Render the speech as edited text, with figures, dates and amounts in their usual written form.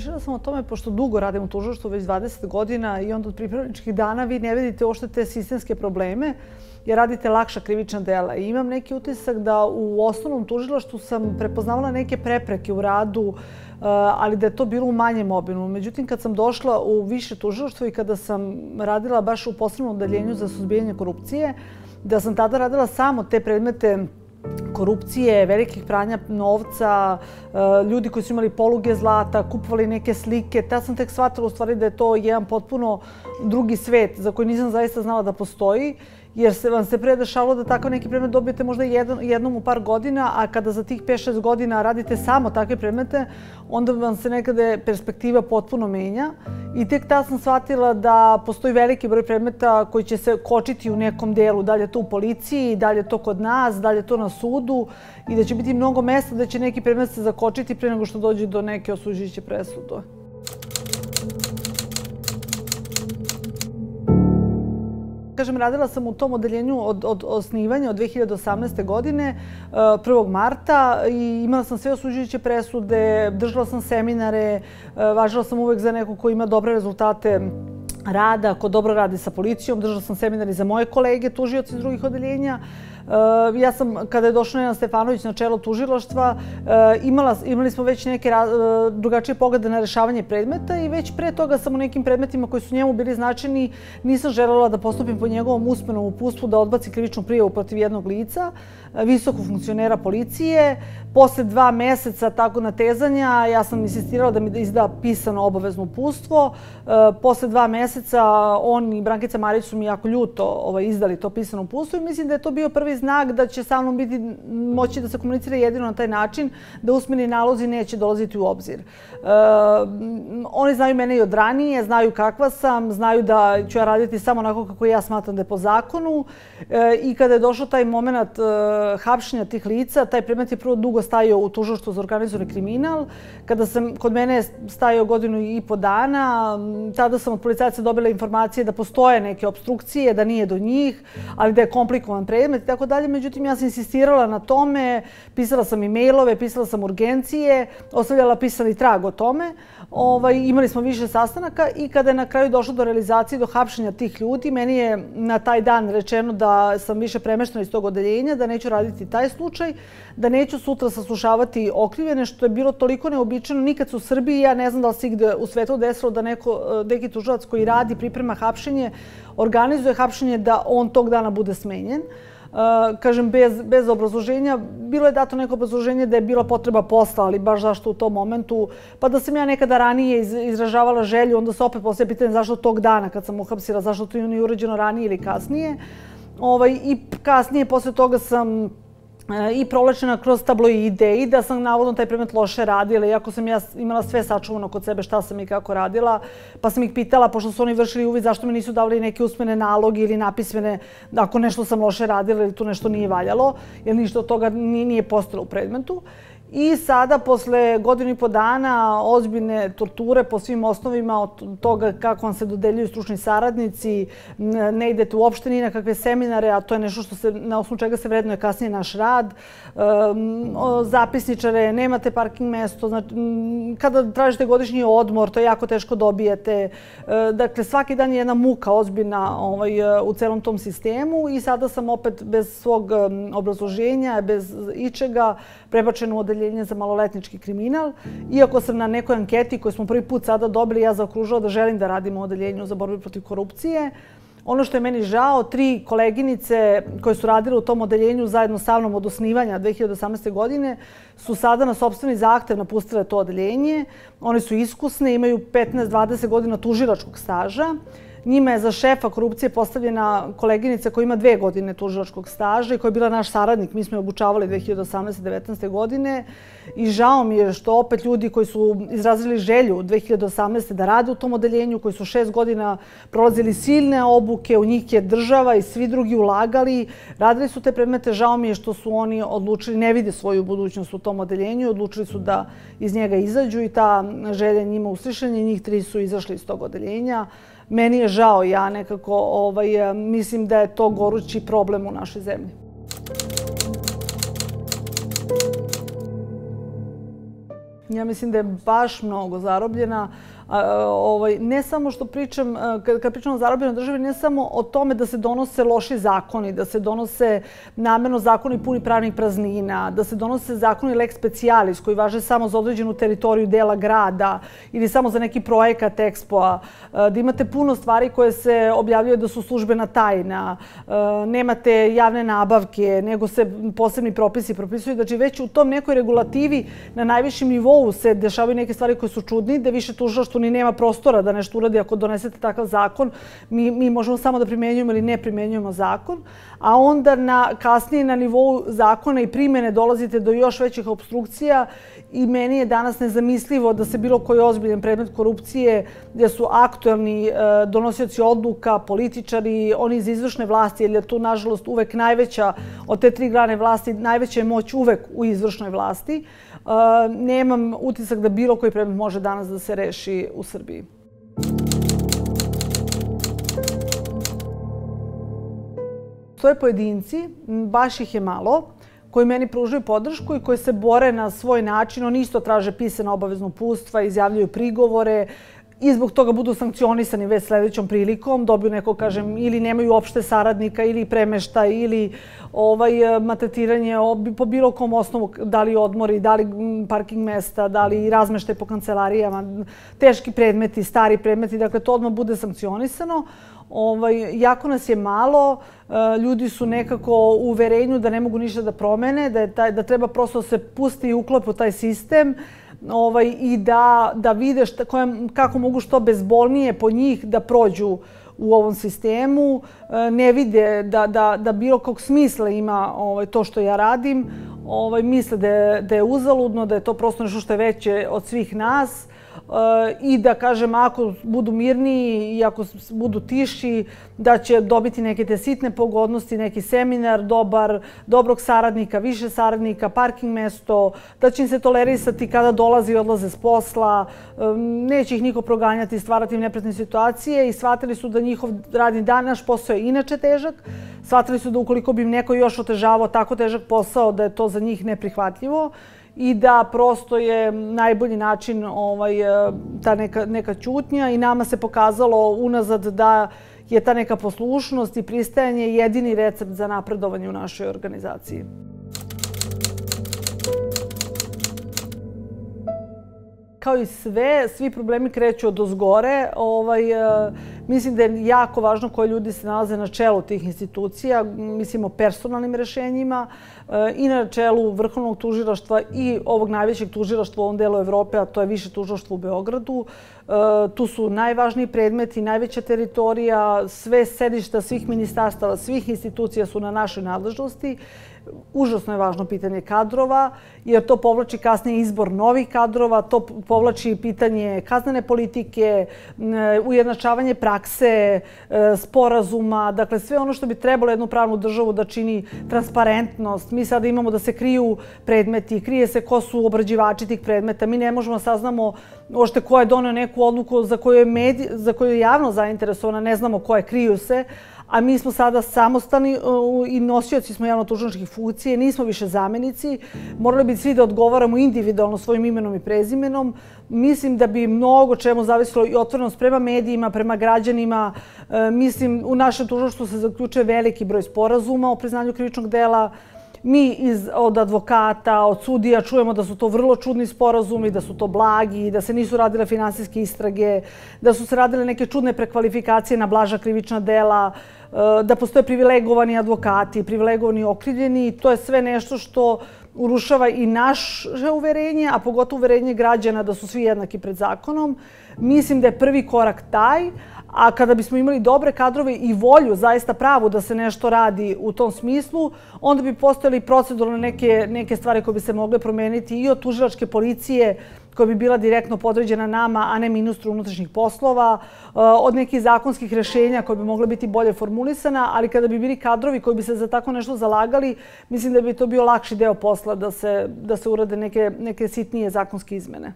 razmišljala sam o tome, pošto dugo radim u tužilaštvu, već 20 godina i onda od pripravničkih dana vi ne vidite uopšte te sistemske probleme, jer radite lakša krivična dela. I imam neki utisak da u osnovnom tužilaštvu sam prepoznavala neke prepreke u radu, ali da je to bilo u manjem obimu. Međutim, kad sam došla u više tužilaštvo i kada sam radila baš u posebnom odeljenju za suzbijanje korupcije, da sam tada radila samo te predmete korupcije, velikih pranja novca, ljudi koji su imali poluge zlata, kupovali neke slike. Tad sam tek shvatila u stvari da je to jedan potpuno drugi svet za koji nisam zaista znala da postoji, jer vam se pre dešavalo da takav neki predmet dobijete možda jednom u par godina, a kada za tih 5-6 godina radite samo takve predmete, onda vam se nekada perspektiva potpuno menja. I tek tad sam shvatila da postoji veliki broj predmeta koji će se kočiti u nekom delu, da li je to u policiji, da li je to kod nas, da li je to na sudu i da će biti mnogo mesta da će neki predmet se zakočiti pre nego što dođe do neke osuđujuće presude. Kažem, radila sam u tom odeljenju od osnivanja od 2018. godine, 1. marta, i imala sam sve osuđujuće presude, držala sam seminare, važila sam uvek za neko ko ima dobre rezultate rada, ko dobro radi sa policijom, držala sam seminari za moje kolege, tužioci iz drugih odeljenja. Ja sam, kada je došao Nenad Stefanović na čelo tužilaštva, imali smo već neke drugačije poglede na rešavanje predmeta i već pre toga sam u nekim predmetima koji su njemu bili značajni nisam želela da postupim po njegovom usmenom uputstvu da odbaci krivičnu prijavu protiv jednog lica, visokog funkcionera policije. Posle 2 meseca tako natezanja ja sam insistirala da mi izda pisano obavezno uputstvo. Posle 2 meseca on i Brankica Marić su mi jako ljuto izdali to pisano uputstvo i mislim da je to bio prvi znak da će sa mnom moći da se komunicira jedino na taj način, da usmeni nalozi neće dolaziti u obzir. Oni znaju mene i od ranije, znaju kakva sam, znaju da ću ja raditi samo onako kako ja smatram da je po zakonu i kada je došao taj moment hapšenja tih lica, taj predmet je prvo dugo stajao u tužilaštvu za organizovani kriminal. Kada sam kod mene stajao 1,5 godina, tada sam od policajaca dobila informacije da postoje neke opstrukcije, da nije do njih, ali da je komplikovan predmet i tako dalje. Međutim, ja sam insistirala na tome, pisala sam e-mailove, pisala sam urgencije, ostavljala pisani trag o tome. Imali smo više sastanaka i kada je na kraju došlo do realizacije, do hapšenja tih ljudi, meni je na taj dan rečeno da sam više premeštena iz tog odeljenja, da neću raditi taj slučaj, da neću sutra saslušavati okrivljene, što je bilo toliko neobičajno. Nikad se u Srbiji, ja ne znam da li se igde u svetu desilo da neki tužilac koji radi, priprema hapšenje, organizuje hapšenje, da on tog dana bude smenjen. Kažem, bez obrazloženja. Bilo je dato neko obrazloženje da je bila potreba posla, ali baš zašto u tom momentu. Pa da sam ja nekada ranije izražavala želju, onda se opet postavlja pitanje zašto tog dana kad sam uhapsila, zašto to nije urađeno ranije ili kasnije. I kasnije, posle toga sam i provlačena kroz tabloide i da sam navodno taj predmet loše radila, iako sam ja imala sve sačuvano kod sebe šta sam i kako radila. Pa sam ih pitala, pošto su oni vršili uvid, zašto mi nisu davali neke usmene naloge ili napismene ako nešto sam loše radila ili tu nešto nije valjalo, jer ništa od toga nije postojalo u predmetu. I sada, posle 1,5 dana, ozbiljne torture po svim osnovima od toga kako vam se dodeljuju stručni saradnici, ne idete uopšte ni na kakve seminare, a to je nešto na osnovu čega se vrednuje kasnije naš rad. Zapisničare, nemate parking mesto, kada tražite godišnji odmor, to jako teško dobijete. Dakle, svaki dan je jedna muka ozbiljna u celom tom sistemu i sada sam opet bez svog obrazloženja, bez ičega, prebačena u odeljenje za maloletnički kriminal. Iako sam na nekoj anketi koju smo prvi put sada dobili, ja zaokružila da želim da radim u odeljenju za borbu protiv korupcije. Ono što je meni žao, 3 koleginice koje su radile u tom odeljenju zajedno sa mnom od osnivanja 2018. godine su sada na sopstveni zahtev napustile to odeljenje. One su iskusne, imaju 15-20 godina tužilačkog staža. Njima je za šefa korupcije postavljena koleginica koja ima 2 godine tužilačkog staža i koja je bila naš saradnik. Mi smo je obučavali 2018-19. godine i žao mi je što opet ljudi koji su izrazili želju 2018. da rade u tom odeljenju, koji su 6 godina prolazili silne obuke, u njih je država i svi drugi ulagali, radili su te predmete. Žao mi je što su oni odlučili, ne vide svoju budućnost u tom odeljenju i odlučili su da iz njega izađu i ta želja njima uslišena. Njih 3 su izašli iz tog odeljenja. Meni je žao, ja nekako mislim da je to gorući problem u našoj zemlji. Ja mislim da je baš mnogo zarobljena. Ne samo što pričam, kad pričam o zarobljenoj državi, ne samo o tome da se donose loši zakoni, da se donose namerno zakoni puni pravnih praznina, da se donose zakoni lex specialis koji važe samo za određenu teritoriju dela grada ili samo za neki projekat Expo-a, da imate puno stvari koje se objavljaju da su službena tajna, nemate javne nabavke, nego se posebni propisi propisuju. Znači, već u tom nekoj regulativi na najvišem nivou se dešavaju neke stvari koje su čudni, da više tužilaštvo ni nema prostora da nešto uradi ako donesete takav zakon. Mi možemo samo da primenjujemo ili ne primenjujemo zakon, a onda kasnije na nivou zakona i primjene dolazite do još većih opstrukcija i meni je danas nezamislivo da se bilo koji ozbiljan predmet korupcije gdje su aktuelni donosioci odluka, političari, oni iz izvršne vlasti, jer je tu nažalost uvek najveća od te tri grane vlasti, najveća je moć uvek u izvršnoj vlasti. Nemam utisak da bilo koji predmet može danas da se reši u Srbiji. Postoje pojedinci, baš ih je malo, koji meni pružaju podršku i koji se bore na svoj način. Oni isto traže pisana obavezno uputstva, izjavljaju prigovore i zbog toga budu sankcionisani već sledećom prilikom. Dobiju neko, kažem, ili nemaju uopšte saradnika, ili premeštaj, ili maltretiranje po bilo kom osnovu, da li odmori, da li parking mesta, da li razmeštaj po kancelarijama, teški predmeti, stari predmeti, dakle to odmah bude sankcionisano. Jako nas je malo, ljudi su nekako u uverenju da ne mogu ništa da promene, da treba prosto se pusti i uklope u taj sistem i da vide kako mogu što bezbolnije po njih da prođu u ovom sistemu. Ne vide da bilo kog smisla ima to što ja radim. Misle da je uzaludno, da je to prosto nešto što je veće od svih nas. I da, kažem, ako budu mirniji i ako budu tiši, da će dobiti neke te sitne pogodnosti, neki seminar, dobrog saradnika, više saradnika, parking mesto, da će im se tolerisati kada dolaze i odlaze s posla, neće ih niko proganjati, stvarati im neprijatne situacije i shvatili su da njihov radni dan, naš posao je inače težak, shvatili su da ukoliko bi im neko još otežavao tako težak posao, da je to za njih neprihvatljivo i da prosto je najbolji način ta neka ćutnja i nama se pokazalo unazad da je ta neka poslušnost i pristajanje jedini recept za napredovanje u našoj organizaciji. Kao i svi problemi kreću od ozgore. Mislim da je jako važno koji ljudi se nalaze na čelu tih institucija. Mislim o personalnim rešenjima i na čelu Vrhovnog tužilaštva i ovog najvećeg tužilaštva u ovom delu Evrope, a to je Više tužilaštvo u Beogradu. Tu su najvažniji predmeti, najveća teritorija, sve sedišta svih ministarstava, svih institucija su na našoj nadležnosti. Užasno je važno pitanje kadrova, jer to povlači kasnije izbor novih kadrova, to povlači pitanje kaznene politike, ujednačavanje prakse, sporazuma, dakle sve ono što bi trebalo jednu pravnu državu da čini transparentnost. Mi sada imamo da se kriju predmeti, krije se ko su obrađivači tih predmeta, mi ne možemo saznamo ošte ko je doneo neku odluku za koju je javno zainteresovana, ne znamo ko je, kriju se, a mi smo sada samostalni i nosioci smo javno-tužilačkih funkcije, nismo više zamenici. Morali bi svi da odgovaramo individualno svojim imenom i prezimenom. Mislim da bi mnogo čemu zavisilo i otvorenost prema medijima, prema građanima. Mislim, u našem tužilaštvu se zaključuje veliki broj sporazuma o priznanju krivičnog dela. Mi od advokata, od sudija čujemo da su to vrlo čudni sporazumi, da su to blagi, da se nisu radile finansijske istrage, da su se radile neke čudne prekvalifikacije na blaža krivična dela, da postoje privilegovani advokati, privilegovani okrivljeni. To je sve nešto što urušava i naše uverenje, a pogotovo uverenje građana da su svi jednaki pred zakonom. Mislim da je prvi korak taj, a kada bismo imali dobre kadrove i volju, zaista pravu da se nešto radi u tom smislu, onda bi postojali proceduralne neke stvari koje bi se mogle promeniti i od tužilačke policije, koja bi bila direktno podređena nama, a ne ministru unutrašnjih poslova, od nekih zakonskih rešenja koje bi mogle biti bolje formulisana, ali kada bi bili kadrovi koji bi se za tako nešto zalagali, mislim da bi to bio lakši deo posla da se urade neke sitnije zakonske izmene.